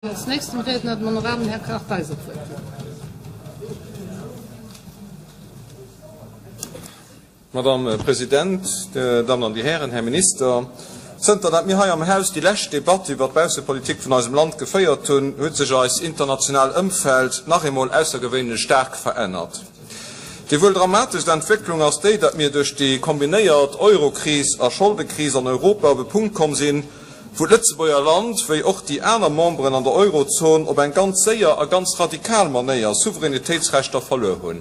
Als nächstem Riedner dem honorablen Här Kartheiser d'Wuert ginn. Madame President, Dir Dammen an Dir Hären, Här Minister, zënter dat mir hei am Haus déi lescht Debatt iwwert d'Baussepolitik vun eisem Land geféiert hunn, huet sech eist international Ëmfeld nach eemol aussergewéinlech staark verännert. Déi wuel dramateschst Entwécklung ass déi, datt mir duerch déi kombinéiert Eurokris a Scholdekris an Europa op e Punkt komm sinn, wou d'Lëtzebuerger Land wéi och déi aner Memberen an der Eurozon op eng ganz séier a ganz radikal Manéier Souveränitéitsrechter verluer hunn.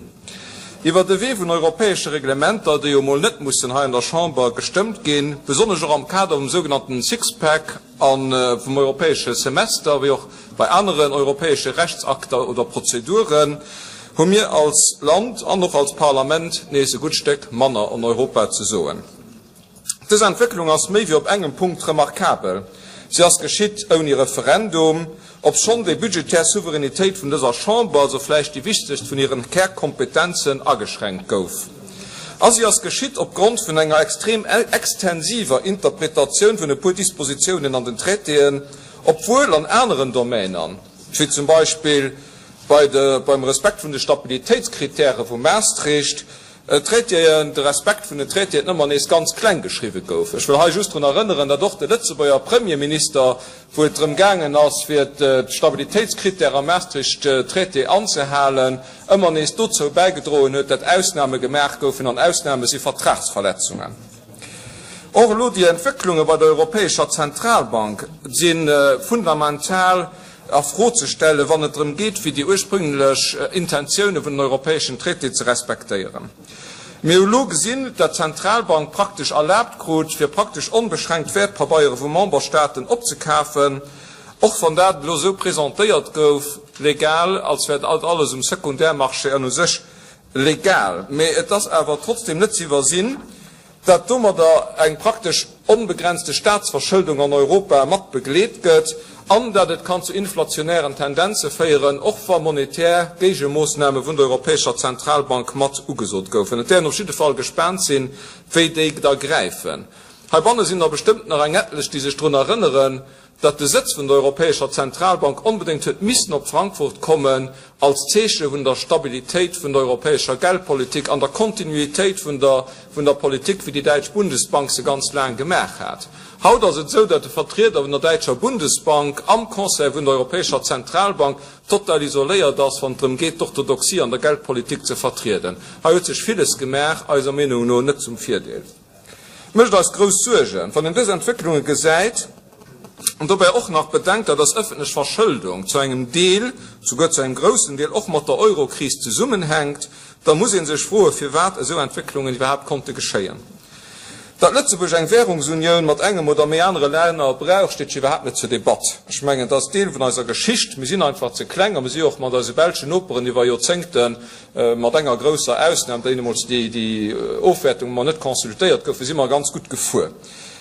Iwwer de Wee vun europäesche Reglementer, déi jo mol net mussen hei an der Chamber gestëmmt ginn, besonnesch och am Kader vum sougenannten Sixpack a vum europäesche Semester, wéi och bei aneren europäesche Rechtsakter oder Prozeduren, hu mir als Land an och als Parlament nees e gutt Stéck manner an Europa ze soen. Dës Entwécklung ass méi wéi op engem Punkt remarkabel, Si ass geschitt ouni Referendum, obschonn déi budgetär Souveränitéit vun dëser Chamber, also vläicht déi wichtegst vun hiren Kärkompetenzen, ageschränkt gouf. A si ass geschitt opgrond vun enger extrem extensiver Interpretatioun vun e puer Dispositiounen an den Traitéen, obwuel an aneren Domainer, wéi zum Beispill bei de beim Respekt vun de Stabilitéitskritäre vu Maastricht, Traitéen, de Respekt vun den Traitéen ëmmer nees ganz kleng geschriwwe gouf. Ech wëll hei just drun erënneren, datt och de Lëtzebuerger Premierminister, wou et drëm gaangen ass, fir d'Stabilitéitskritäre am Maastricht-Traité anzehalen, ëmmer nees dozou bäigedroen huet, datt Ausname gemaach goufen, an Ausname si Vertragsverletzungen. Och elo déi Entwécklunge bei der Europäescher Zentralbank si fundamental a Fro ze stellen, wann et drëm geet, fir déi ursprünglech Intentioune vun den europäeschen Traité ze respektéieren. Mir hu lo gesinn, dat d'Zentralbank praktesch erlaabt krut, fir praktesch onbeschränkt Wäertpabeiere vu Memberstaaten opzekafen, och wann dat elo esou presentéiert gouf, legal, als wär dat alles um Sekundärmarché an u sech legal. Mee et ass awer trotzdem net ze iwwersinn, dat domadder eng praktesch onbegrenzte Staatsverschëldung an Europa mat begleet gëtt an dat et kann zu inflationären Tendenze féieren, och wa monetär Géigemoossname vun der Europäescher Zentralbank mat ugesot goufen. Et däerf een op jidde Fall gespaant sinn, wéi déi da gräifen. Heibanne sinn der bestëmmt nach eng etlech, déi sech drun erënneren, datt de Sëtz vun der Europäescher Zentralbank onbedéngt huet missen op Frankfurt kommen, als Zeeche vun der Stabilitéit vun der europäescher Geldpolitik an der Kontinuitéit vun der vun der Politik, wéi déi däitsch Bundesbank se ganz laang gemaach hat. Haut ass et esou, datt de Vertrieder vun der däitscher Bundesbank am Conseil vun der Europäescher Zentralbank total isoléiert ass, wann et drëm geet, d'Orthodoxie an der Geldpolitik ze vertrieden. Hei huet sech villes gemaach, eiser Meenung no net zum Virdeel. Mécht eis grouss Suergen, wann een dës Entwécklunge gesäit an dobäi och nach bedenkt, datt eis ëffentlech Verschëldung zu engem Deel, souguer zu engem groussen Deel, och mat der Eurokris zesummenhänkt, da muss ee sech froen, firwat esou Entwécklungen iwwerhaapt konnte geschéien. Datt Lëtzebuerg eng Währungsunioun mat engem oder méi anere Länner brauch, steet jo iwwerhaapt net zur Debatt. Ech mengen, dat ass Deel vun eiser Geschicht. Mir sinn einfach ze kleng a mir si och mat eise belschen Noperen iwwer Joerzéngten, Mat enger grousser Ausnam, déi déi Ofwäertung emol net consultéiert goufen, si mer ganz gutt gefuer.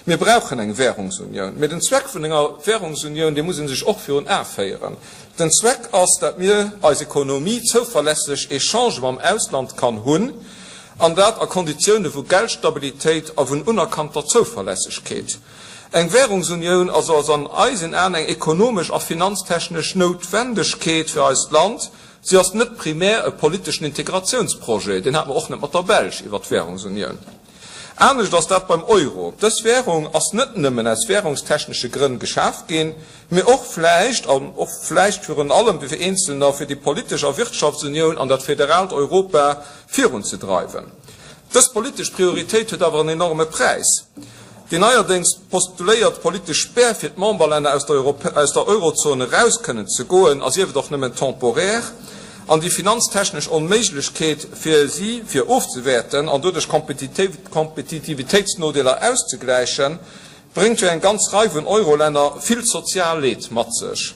Mir brauchen eng Währungsunioun. Mee den Zweck vun enger Währungsunioun, dee muss ee sech och virun Ae féieren. Den Zweck ass, dat mir eis Ekonomie zouverlässeg Echangë mam Ausland kann hunn, an dat a Konditioune vu Geldstabilitéit a vun unerkannter Zouverlässegkeet. Eng Währungsunioun ass also an eisen Aen eng ekonomesch a finanztechnesch Noutwendegkeet fir eist Land, Si ass net primär e politeschen Integratiounsprojet, deen hate mer och net mat der Belsch iwwer d'Währungsunioun. Anescht ass dat beim Euro. Dës Währung ass net nëmmen aus währungstechnesche Grënn geschaf ginn, mee och vläicht, an och vläicht virun allem fir Eenzelner, fir déi politesch a Wirtschaftsunioun an dat federaalt Europa virunzedreiwen. Dës politesch Prioritéit huet awer en enorme Präis. Déi neierdéngs postuléiert politesch Spär fir d'Memberlänner aus der Eurozon eraus kënnen ze goen, a sief et och nëmmen temporär, an déi finanztechnesch Onméiglechkeet fir si fir ofzewäerten an doduerch Kompetitivitéitsnodeeler auszegläichen, bréngt fir eng ganz Rei vun Eurolänner vill sozial Leed mat sech.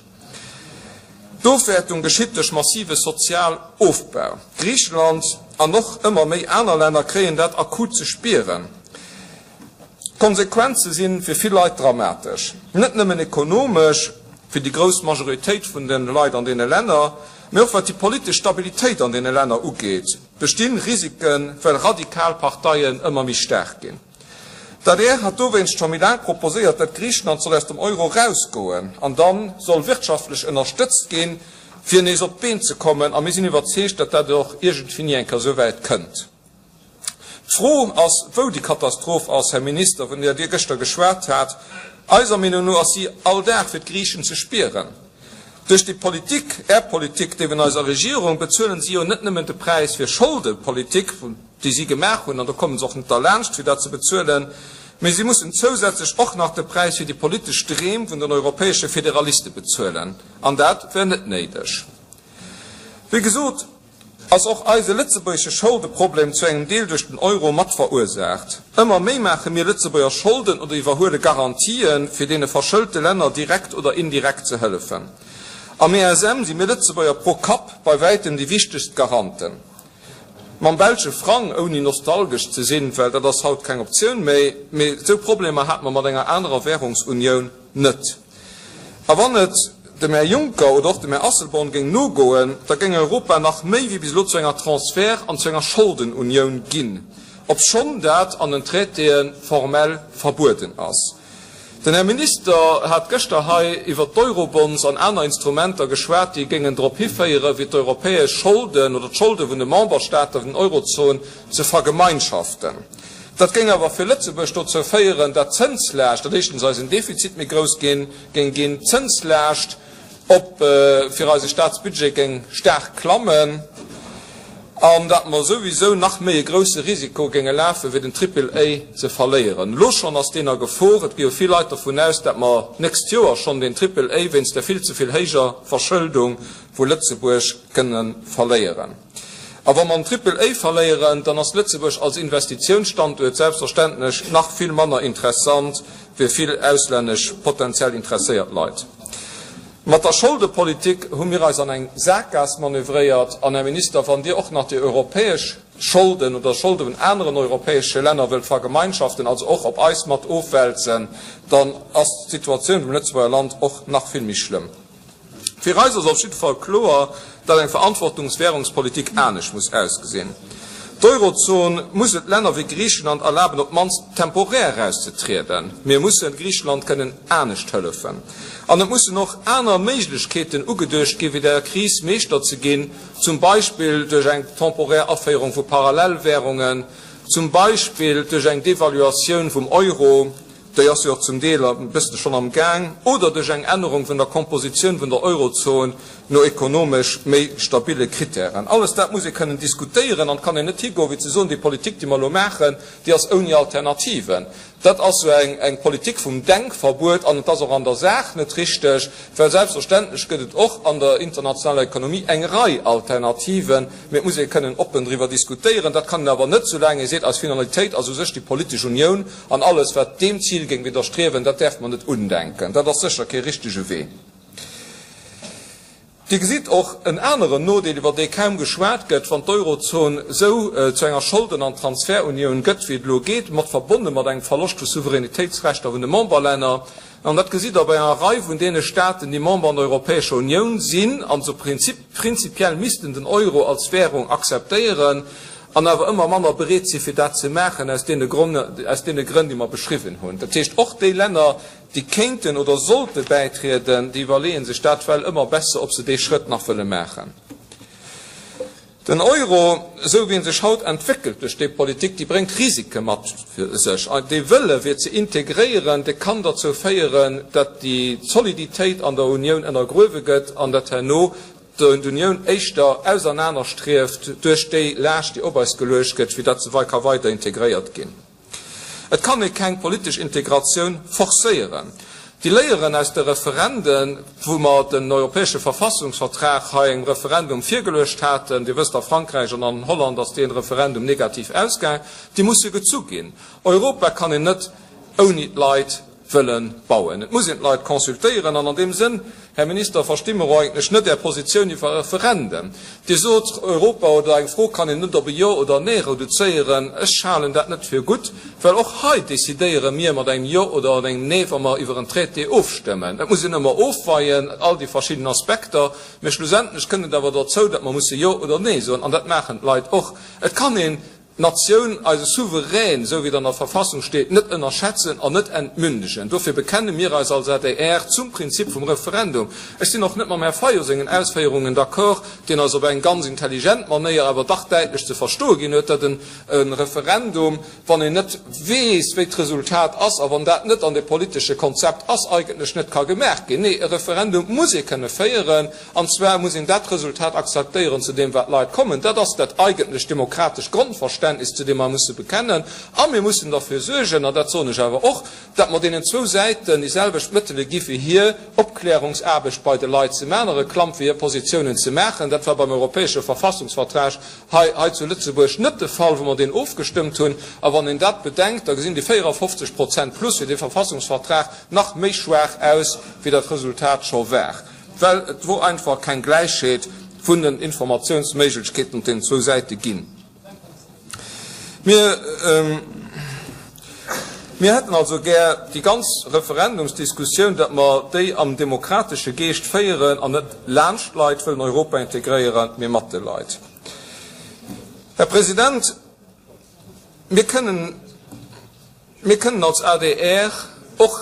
D'Ofwäertung geschitt duerch massive Sozialofbau. Griicheland an och ëmmer méi aner Länner kréien dat akut ze spieren. D'Konsequenze si fir vill Leit dramatesch, net nëmmen ekonomesch fir déi grouss Majoritéit vun de Leit an deene Länner, mee och wat déi politesch Stabilitéit an deene Länner ugeet, bestinn Risiken, well radikal Parteien ëmmer méi staark ginn. D'adr hat dowéinst scho méi laang proposéiert, dat Griichenland soll aus dem Euro rausgoen an da soll wirtschaftlech ënnerstëtzt ginn, fir nees op d'Been ze kommen. A mir sinn iwwerzeegt, dat dat och iergendwéini eng Kéier esou wäit kënnt. D'Fro ass, wou déi Katastroph ass, Här Minister, vun där Dir gëschter geschwat hat. Eiser Meenung no ass si all Dag fir d'Griichen ze spieren. Duerch déi Politik, Är Politik, déi vun eiser Regierung, bezuelen si jo net nëmmen de Präis fir Scholdepolitik, déi si gemaach hunn, an do komme se och net derlaanscht, fir dat ze bezuelen, mee si mussen zousätzlech och nach de Präis fir déi politesch Dreem vun den europäesche Federaliste bezuelen. An dat wär net néideg. Wéi gesot ass och eise lëtzebuergesche Scholdeproblem zu engem Deel duerch den Euro mat verursaacht. Ëmmer méi maache mir Lëtzebuerger Scholden oder iwwerhuele Garantien, fir deene verschëlte Länner direkt oder indirekt ze hëllefen. Am ESM si mir Lëtzebuerger pro Kapp bei wäitem déi wichtegst Garanten. Mam belsche Frang, ouni nostalgesch ze sinn, well dat ass haut keng Optioun méi, mee esou Problemer hate mer mat enger anerer Währungsunioun net. A wann et dem Här Juncker oder och dem Här Asselborn géing nogoen, da géing Europa nach méi wéi bis elo zu enger Transfert an zu enger Scholdenunioun ginn, obschonn dat an den Traitéë formell verbueden ass. Den Här Minister hat gëschter hei iwwert d'Eurobonds an aner Instrumenter geschwat, déi géingen drop hiféieren, fir d'europäesch Scholden oder d'Scholde vun de Memberstaate vun der Eurozon ze vergemeinschaften. Dat géing awer fir Lëtzebuerg dozou féieren, dat d'Zënslaascht, dat éischtens eisen Defizit méi grouss géing ginn, d'Zënslaascht op fir eise Staatsbudget géing staark klammen an datt mer souwisou nach méi e grousse Risiko géinge lafen, fir den Triple A ze verléieren. Elo schonn ass deen a Gefor. Et gi jo vill Leit dervun aus, datt mer d'nächst Joer schonn deen Triple A wéinst der vill ze vill héijer Verschëldung vu Lëtzebuerg kënne verléieren. A wa mer den Triple A verléieren, dann ass Lëtzebuerg als Investitiounsstanduert selbstverständlech nach vill manner interessant fir vill auslännesch potenziell interesséiert Leit. Mat der Scholdepolitik hu mir eis an eng Saakgaass manövréiert. An, Här Minister, wann Dir och nach déi europäesch Scholden oder Scholde vun aneren europäesche Länner wëllt vergemeinschaften, also och op eis mat ofwälzen, dann ass d'Situatioun vum Lëtzebuerger Land och nach vill méi schlëmm. Fir eis ass op jidde Fall kloer, datt eng Verantwortungswährungspolitik anescht muss ausgesinn. D'Eurozon muss et Länner wéi Griicheland erlaben, op d'mannst temporär erauszetrieden. Mir musse Griicheland kënnen anescht hëllefen. An et mussen och aner Méiglechkeeten ugeduecht ginn, fir der Kris Meeschter ze ginn, zum Beispill duerch eng temporär Aféierung vu Parallelwährungen, zum Beispill duerch eng Devaluatioun vum Euro, déi ass jo och zum Deel e bëssen schonn am Gaang, oder duerch eng Ännerung vun der Kompositioun vun der Eurozon no ekonomesch méi stabile Kritären. Alles dat muss ee kënnen diskutéieren an et kann een net higoen, wéi ze soen, déi Politik, déi mer elo maachen, déi ass ouni Alternativen. Dat ass esou eng Politik vum Denkverbuet an et ass och an der Saach net richteg, well selbstverständlech gëtt et och an der internationaler Ekonomie eng Rei Alternativen, mee et muss ee kënnen oppen driwwer diskutéieren. Dat kann een awer net, soulaang ee seet, eis Finalitéit ass u sech déi politesch Unioun an alles wat deem Zil géing widderstriewen, dat däerf mer net undenken. Dat ass sécher kee richtege Wee. Dir gesitt och en aneren Nodeel, iwwer dee kaum geschwat gëtt, Wann d'Eurozon esou zu enger Scholden an Transferunioun gëtt, wéi et elo geet, mat verbonne mat engem Verloscht vu Souveränitéitsrechter vun de Memberlänner, an dat gesitt Der bei enger Rei vun deene Staten, déi Member an der Europäescher Unioun sinn an esou prinzipiell missten den Euro als Währung akzeptéieren an awer ëmmer manner bereet si fir dat ze maachen aus deene Grënn, déi mer beschriwwen hunn. Dat heescht, och déi Länner, déi kéinten oder sollte bäitrieden, déi iwwerleeë sech dat well ëmmer besser, ob se dee Schrëtt nach wëlle maachen. Den Euro, esou wéi en sech haut entwéckelt duerch déi Politik, déi bréngt Risike mat sech. Dee Wëlle fir ze integréieren, dee kann derzou féieren, datt déi Soliditéit an der Unioun ënnergruewe gëtt an datt herno d'Unioun éischter ausernanerstrieft duerch déi Laascht, déi op eis geluecht gëtt, wéi datt se ka weider integréiert ginn. Et kann ee keng politesch Integratioun forcéieren. Déi Léieren aus de Referenden, wou mer den europäesche Verfassungsvertrag hei engem Referendum virgeluecht haten, Dir wësst, a Frankräich an an Holland ass dee Referendum negativ ausgaang, déi musse gezu ginn. Europa kann een net ouni d'Leit wëlle bauen. Et muss een d'Leit consultéieren. An an deem Sënn, Här Minister, versti mer och eigentlech net Är Positioun iwwer Referenden. Dir sot, Europa oder eng Fro kann een net op e Jo oder Nee reduzéieren. Ech halen dat net fir gutt, well och hei decidéiere mir mat engem Jo oder engem Nee, wa mer iwwer en Traité ofstëmmen. Et muss een ëmmer ofweien, all déi verschidden Aspekter, mä schlussendlech kënnt et awer derzou, datt mer musse Jo oder Nee soen. An dat maachen d'Leit och. Et kann een. d'Natioun, eise Souverän, esou wéi et an der Verfassung steet, net ënnerschätzen an net entmündegen. Dofir bekenne mir eis als adr zum Prinzip vum Referendum. Ech sinn och net mam Här Fayot sengen Ausféierungen d'accord, deen eis op eng ganz intelligent Manéier awer dach däitlech ze verstoe ginn huet, datt e Referendum, wann een net weess, wéi d'Resultat ass a wann dat net an de politesche Konzept ass, eigentlech net ka gemaach ginn. Nee, e Referendum muss ee kënne féieren. An zwar muss een dat Resultat akzeptéieren, zu deem wat d'Leit kommen. Dat ass dat eigentlech demokratescht Grondverständnis, zu deem mer musse bekennen. A mir mussen derfir suergen, an dat soen ech awer och, datt mer deenen zwou Säiten déi selwecht Mëttele gi fir hir Opklärungsaarbecht bei de Leit ze maachen, Reklamm fir hir Positiounen ze maachen. Dat war beim europäesche Verfassungsvertrag hei hei zu Lëtzebuerg net de Fall, wou mer deen ofgestëmmt hunn. A wann een dat bedenkt, da gesinn déi 54 Prozent plus fir dee Verfassungsvertrag nach méi schwaach aus, wéi dat Resultat scho war. Well et wor einfach keng Gläichheet vun den Informatiounsméiglechkeeten op deenen zwou Säite ginn. Mir, mir hätten also gär déi ganz Referendumsdiskussioun, datt mer déi am demokratesche Geescht féieren an net laanscht d'Leit wëllen Europa integréieren, mee mat de Leit. Här President, mir kënnen. Mir kënnen als adr och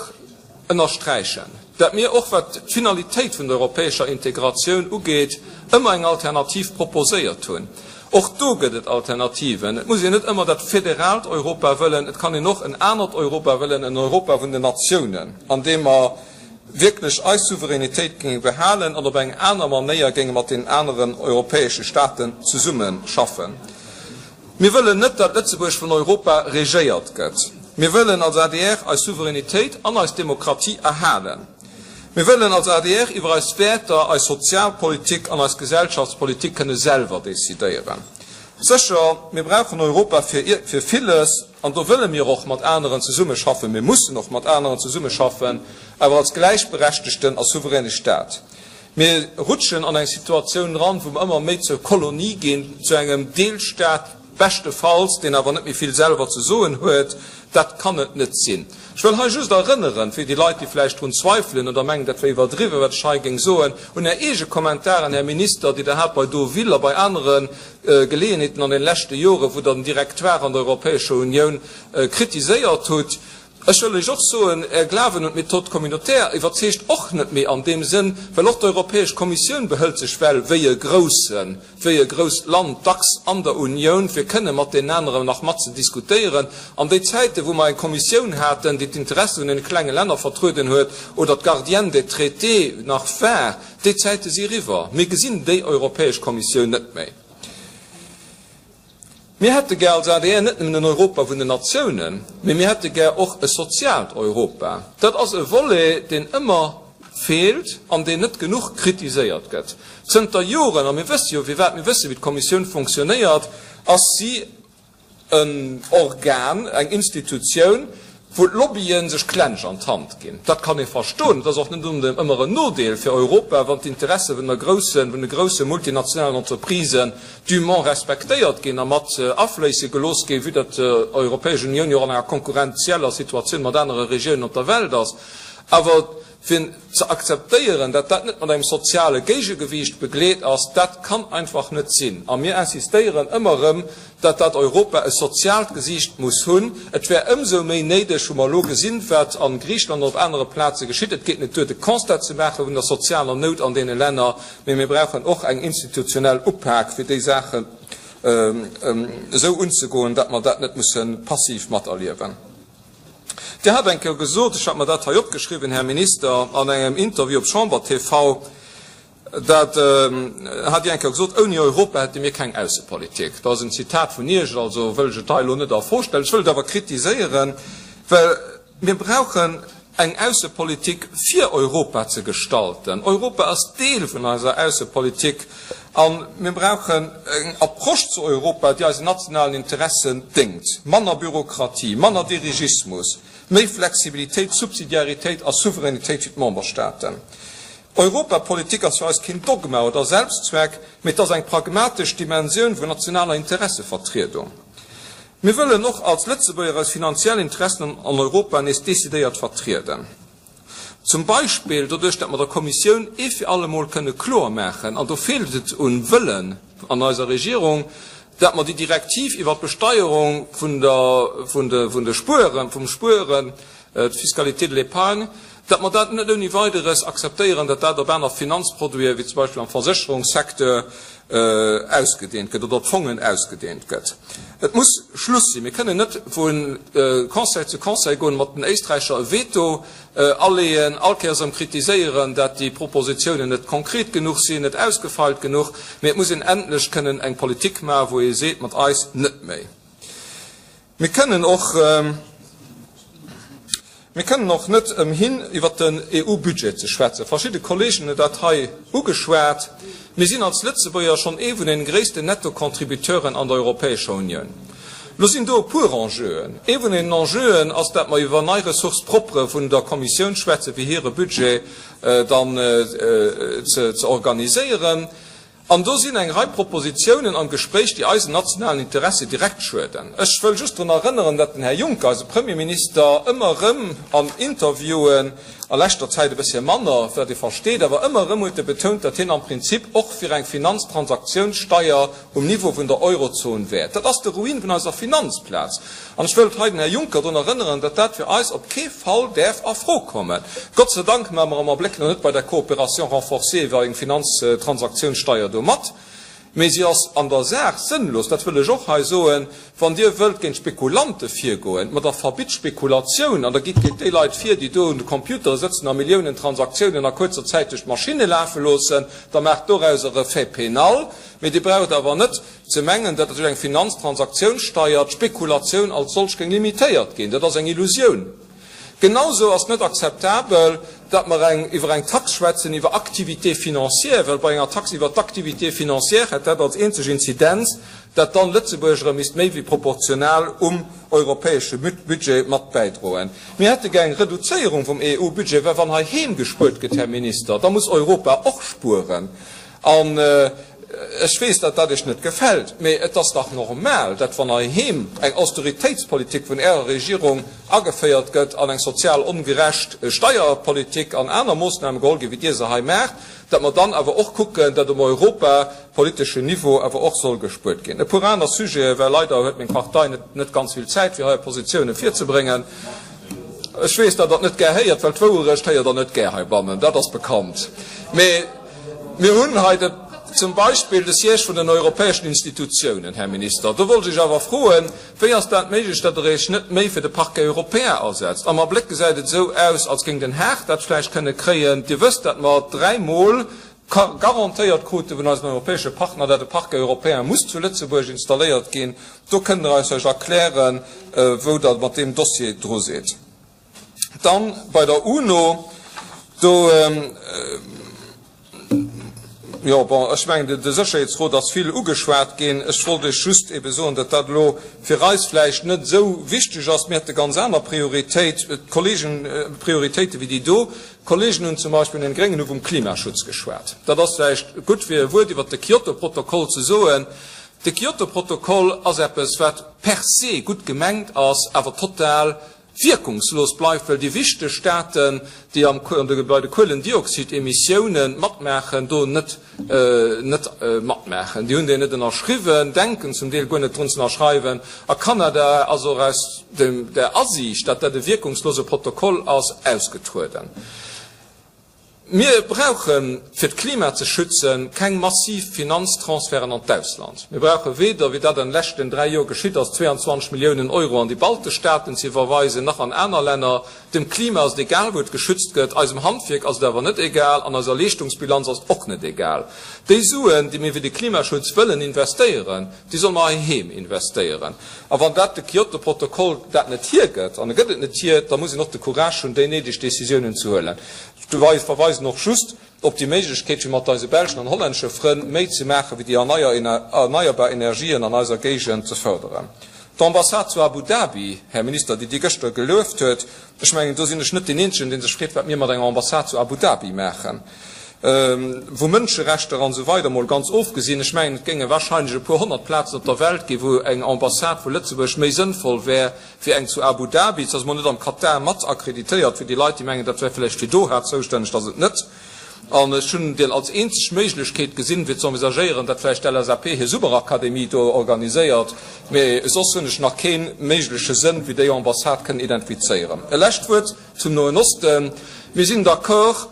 ënnersträichen, dat mir, och wat d'Finalitéit vun der europäescher Integratioun ugeet, ëmmer eng Alternativ proposéiert hunn. Och do gëtt et Alternativen. Et muss een net ëmmer dat federaalt Europa wëllen, et kann een och en anert Europa wëllen, en Europa vun den Natiounen, an deem mer wierklech eis Souveränitéit géinge behalen an op eng aner Manéier géinge mat deenen aneren europäesche Staten zesummeschaffen. Mir wëllen net, datt Lëtzebuerg vun Europa regéiert gëtt. Mir wëllen als adr eis Souveränitéit an eis Demokratie erhalen. Mir wëllen als adr iwwer eis Wäerter, eis Sozialpolitik an eis Gesellschaftspolitik kënne selwer decidéieren. Sécher, mir brauchen Europa fir fir villes an do wëlle mir och mat aneren zesummeschaffen. Mir mussen och mat aneren zesummeschaffen, awer als gläichberechtegten a souveräne Staat. Mir rutschen an eng Situatioun eran, wou mer ëmmer méi zur Kolonie ginn, zu engem Deelstaat beschtefalls, deen awer net méi vill selwer ze soen huet. Dat kann et net sinn. Ech wëll hei just erënneren, fir déi Leit, déi vläicht drun zweifelen oder mengen, dat wär iwwerdriwwen, wat ech hei géing soen, un Är eege Kommentaren, Här Minister, déi Der hat bei Deauville a bei anere Geleeënheeten an den leschte Joren, wou Der den Directoire an der Europäescher Unioun kritiséiert hutt. Ech wëll lech och soen, Är Glawen un d'Méthode communautaire iwwerzeegt och net méi an deem Sënn, well och d'Europäesch Kommissioun behëlt sech well wéi e groussen, wéi e grousst Land dacks an der Unioun, fir kënne mat deenen aneren nach mat ze diskutéieren. An déi Zäiten, wou mer eng Kommissioun haten, déi d'Interesse vun deene klenge Länner vertrueden huet oder d'Gardienne des traités nach war, déi Zäite si eriwwer. Mir gesinn déi Europäesch Kommissioun net méi. Mir hätte gär als adr net nëmmen en Europa vun den Natiounen, mee mir hätte gär och e soziaalt Europa. Dat ass e Volet, deen ëmmer feelt an deen net genuch kritiséiert gëtt. Zënter Joren, a mir wësse jo firwat, mir wësse wéi d'Kommissioun fonctionnéiert, ass si en Organ, eng Institutioun, wou d'Lobbyen sech Klensch an d'Hand ginn. Dat kann ee verstoen. Et ass och net ëmmer en Nodeel fir Europa, wann d'Interesse vun der groussen, vun de grousse multinationalen Entreprisen dûment respektéiert ginn a mat afléisse gelooss ginn, vue datt d'Europäesch Unioun jo och an enger konkurrenzieller Situatioun mat anere Regiounen op der Welt ass. Awer fir ze akzeptéieren, datt dat net mat engem soziale Géigegewiicht begleet ass, dat kann einfach net sinn. A mir insistéieren ëmmer erëm, datt dat Europa e soziaalt Gesiicht muss hunn. Et wär ëmsou méi néideg, wou mer elo gesinn, wat a Griicheland an op anere Plaze geschitt. Et geet net duer, de Constat ze maache vun der sozialer Nout an deene Länner, mee mir brauchen och eng institutionell Upak, fir déi Saachen esou unzegoen, datt mer dat net musse passiv materliewen. Dir hat eng Kéier gesot, ech hat mer dat hei opgeschriwwen, Här Minister, an engem Interview op Chamber TV, Dat hat Dir eng Kéier gesot, Ouni Europa hätte mir keng Aussepolitik. Dat ass en Zitat vun Iech, also wëll ech et hei elo net a Fro stellen. Ech wëll et awer kritiséieren, well mir brauchen eng Aussepolitik fir Europa ze gestalten. Europa ass Deel vun eiser Aussepolitik a mir brauchen eng Approche zu Europa, déi eisen nationalen Interessen déngt. Manner Bürokratie, manner Dirigismus, méi Flexibilitéit, Subsidiaritéit a Souveränitéit fir d'Memberstaaten. Europapolitik ass fir eis keen Dogma oder Selbstzweck, mee et ass eng pragmatesch Dimensioun vun nationaler Interessevertriedung. Mir wëllen och als Lëtzebuerger eis finanziell Interessen an Europa nees decidéiert vertrieden. Zum Beispill doduerch, dat mer der Kommissioun ee fir alle Mol kënne kloer maachen, an do feelt et un Wëllen an eiser Regierung, dat mer déi Direktiv iwwert d'Besteierung vun der, vun de, vun de Spueren, vum Spueren, d'Fiscalité de l'épargne, dat mer dat net ouni Weideres akzeptéieren, dat dat op aner Finanzproduiten, wéi zum Beispill am Versécherungssecteur, ausgedehnt gëtt oder op Fongen ausgedehnt gëtt. Et muss Schluss sinn. Mir kënnen net vu Conseil zu Conseil goen, mat den Éisträicher e Veto aleeën, all Kéiers erëm kritiséieren, dat déi Propositionen net konkret genuch sinn, net ausgefeilt genuch, mee et muss een endlech kënnen eng Politik maachen, wou ee seet, mat eis net méi. Mir kënnen och, mir kënnen och net ëmhin, iwwert den EU-Budget ze schwätzen. Verschidde Kollegen hunn dat hei ugeschwat. Mir sinn als Lëtzebuerger schonn ee vun den gréissten Nettocontributeuren an der Europäescher Unioun. Lo sinn do e puer Enjeuen. Ee vun den Enjeuen ass, dat mer iwwer nei Ressources propres vun der Kommissioun schwätzen, fir hire Budget dann ze organiséieren. An do sinn eng Rei Propositionen am Gespréich, déi eisen nationalen Interessi direkt schueden. Ech wëll just drun erënneren, datt den Här Juncker, eise Premierminister, ëmmer erëm an Interviewen, a leschter Zäit e bëssche manner, wat ee versteet, awer ëmmer erëm huet e betount, datt hien am Prinzip och fir eng Finanztransaktionssteuer um Niveau vun der Eurozon wär. Dat ass de Ruin vun eiser Finanzplaz. An ech wëllt hei den Här Juncker drun erënneren, datt dat fir eis op kee Fall däerf a Fro kommen. Gott sei Dank maache mer am Abléck nach net bei der Coopération renforcée iwwer eng Finanztransaktionssteuer do mat, mee si ass an der Saach sënnlos, dat wëll ech och hei soen. Wann Dir wëllt géint Spekulante virgoen, ma da verbitt Spekulatioun an da gitt géint déi Leit vir, déi do un de Computere sëtzen a Milliounen Transaktiounen a kuerzer Zäit duerch d'Maschinne lafe loossen, da maacht dorauser e Fait pénal. Mee Dir braucht awer net ze mengen, datt duerch eng Finanztransaktiounssteier d'Spekulatioun als solch géing limitéiert ginn. Dat ass eng Illusioun. Genausou ass net akzeptabel, datt mer eng iwwer eng Tax schwätzen iwwer Activités financières, well bei enger Tax iwwer d'Activités financières hätt dat als eenzeg Inzidenz, datt dann Lëtzebuerg erëm misst méi wéi proportional um europäesche Budget mat bäidroen. Mir hätte gär eng Reduzéierung vum EU-Budget, well wann heiheem gespuert gëtt, Här Minister, da muss Europa och spueren. An ech weess, datt dat Iech net gefält, mee et ass dach normal, datt wann heiheem eng Austeritéitspolitik vun Ärer Regierung ageféiert gëtt an eng sozial ongerecht Steierpolitik an aner Moossname geholl ginn, wéi Dir se hei maacht, datt mer dann awer och kucken, datt um europapoliteschen Niveau awer och soll gespuert ginn. E puer aner Sujete, well leider huet meng Partei net ganz vill Zäit, fir hei Positiounen virzebréngen. Ech weess, datt Der et net gär héiert, well d'Wouerecht héiert Der net gär heibannen, dat ass bekannt. Mee mir hunn hei de, zum Beispill de Siège vun den europäeschen Institutiounen, Här Minister. Do wollt ech Iech awer froen, Wéi ass dat méiglech, datt Der Iech net méi fir de Parquet européen asetzt? Am Abléck gesäit et esou aus, als géing Den Haag dat vläicht kënne kréien. Dir wësst, datt mer dräimol garantéiert krute vun eisen europäesche Partner, datt e Parquet européen muss zu Lëtzebuerg installéiert ginn. Do kënnt Der eis vläicht erklären, wou Der mat deem Dossier dru sidd. Dann bei der UNO, do, jo, bon, ech mengen, de Sécherheetsrot ass vill ugeschwat ginn. Ech wollt Iech just ebe soen, datt dat elo fir eis vläicht net esou wichteg ass. Mir hätte ganz aner Prioritéit, d'Kollegen, Prioritéite wéi déi do. D'Kollegen hunn zum Beispill, den Gréngen hu vum Klimaschutz geschwat. Dat ass vläicht gutt, fir e Wuert iwwert de Kyoto-Protokoll ze soen. De Kyoto-Protokoll ass eppes, wat per se gutt gemengt ass, awer total wierkungslos bleift, well déi wichteg Staaten, déi am bei de Kuelendioxidemissiounen matmaachen, do net net matmaachen. Déi hunn déi net ënnerschriwwen, denken zum Deel guer net drun ze ënnerschreiwen. A Kanada ass och aus dem der Asiicht, datt dat e wierkungslose Protokoll ass, ausgetrueden. Mir brauchen, fir d'Klima ze schützen, keng massiv Finanztransferten an d'Ausland. Mir brauche weder, wéi dat an de leschten 3 Joer geschitt ass, 22 Milliounen Euro an déi baltesch Staaten ze iwwerweisen, nach an aner Länner. Dem Klima ass et egal, wou et geschützt gëtt, eisem Handwierk ass et awer net egal an eiser Leeschtungsbilanz ass et och net egal. Déi Suen, déi mir fir de Klimaschutz wëllen investéieren, déi solle mer heiheem investéieren. A wann dat de Kyoto-Protokoll dat net hiergëtt, an e gëtt et net hier, da muss een och de Courage hunn, déi néideg Décisiounen ze huelen. Ech verweisen och just op déi Méiglechkeet, fir mat eise belschen an hollännesche Frënn méi ze maachen, fir déi erneierbar Energien an eiser Géigend ze fërderen. D'Ambassade zu Abu Dhabi, Här Minister, déi Dir gëschter gelueft huet, ech mengen, do sinn ech net deen Eenzegen, dee sech freet, wat mir mat enger Ambassade zu Abu Dhabi maachen, vu Mënscherechter an esou weider mol ganz ofgesinn. Ech mengen, et géinge wahrscheinlech e puer honnert Plazen op der Welt ginn, wou eng Ambassade vu Lëtzebuerg méi sënnvoll wär, Fir eng zu Abu Dhabi, se ass mol net am Katar mat akkreditéiert, fir déi Leit, déi mengen, dat wär vläicht fir Doha zoustänneg, dat ass et net. An ech hunn déi als eenzeg Méiglechkeet gesinn, fir ze envisagéieren, datt vläicht d'LSAP hir Summerakademie do organiséiert. Mee soss hunn ech nach kee méigleche Sënn, wéi déi Ambassade kënnen identifizéieren. E lescht Wuert zum Noen Osten. Mir sinn d'accord,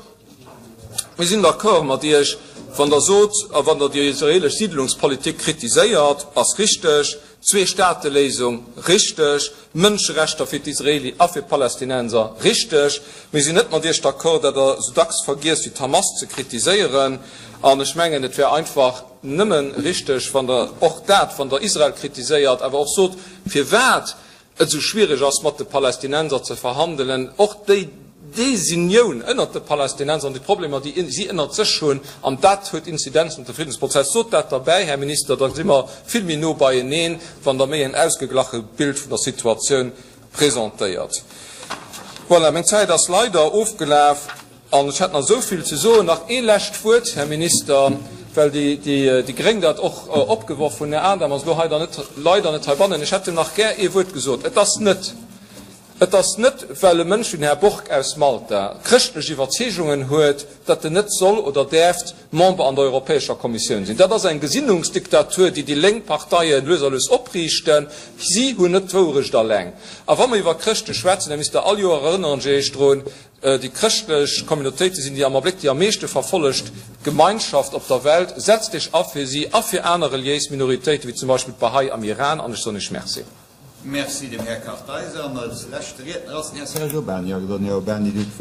mir sinn d'accord mat Iech, wann Der sot a wann Der déi israelesch Siedlungspolitik kritiséiert, ass richteg, Zwee-Staate-Léisung, richteg, Mënscherechter fir d'Israeli a fir d'Palästinenser, richteg. Mir sinn net mat Iech d'accord, datt Der esou dacks vergiesst, wéi d'Hamas ze kritiséieren. An ech mengen, et wär einfach nëmme richteg, wann Der och dat, wann Der Israel kritiséiert, awer och sot, firwat et esou schwiereg ass, mat de Palästinenser ze verhandelen, och déi Desunioun ënnert de Palästinenser an déi Problemer, déi si ënnert sech hunn, an dat huet Inzidenzen op de Friddensprozess. Sot dat derbäi, Här Minister, da si mer vill méi no beieneen, wann Der méi en ausgeglache Bild vun der Situatioun presentéiert. Voilà, meng Zäit ass leider ofgelaf. An ech hätt nach esou vill ze soen. Nach ee lescht Wuert, Här Minister, well déi Gréng dat och opgeworf hunn. Här Adam ass elo hei net, leider net heibannen. Ech hätt em nach gär ee Wuert gesot. Et ass net, et ass net, well e Mënsch wéi den Här Borg aus Malta chrëschtlech Iwwerzeegungen huet, datt en net soll oder däerft Member an der Europäescher Kommissioun sinn. Dat ass eng Gesinnungsdiktatur, déi déi lénk Parteien lues a lues opriichten. Si hunn net d'Wourecht alleng. A wa mer iwwer Chrëschte schwätzen, Här Minister, all Joer erënneren ech Iech drun, Déi chrëschtlech Communautéite sinn déi am Abléck déi am meeschte verfollegt Gemeinschaft op der Welt. Setzt Iech a fir si a fir aner reliéis Minoritéiten, wéi zum Beispill d'Bahá'í am Iran, an ech soen Iech Merci. Merci dem Här Kartheiser. An als leschte Riedner ass den Här Serge Urbany ageschriwwen. Här Urbany, Dir hutt d'Wuert.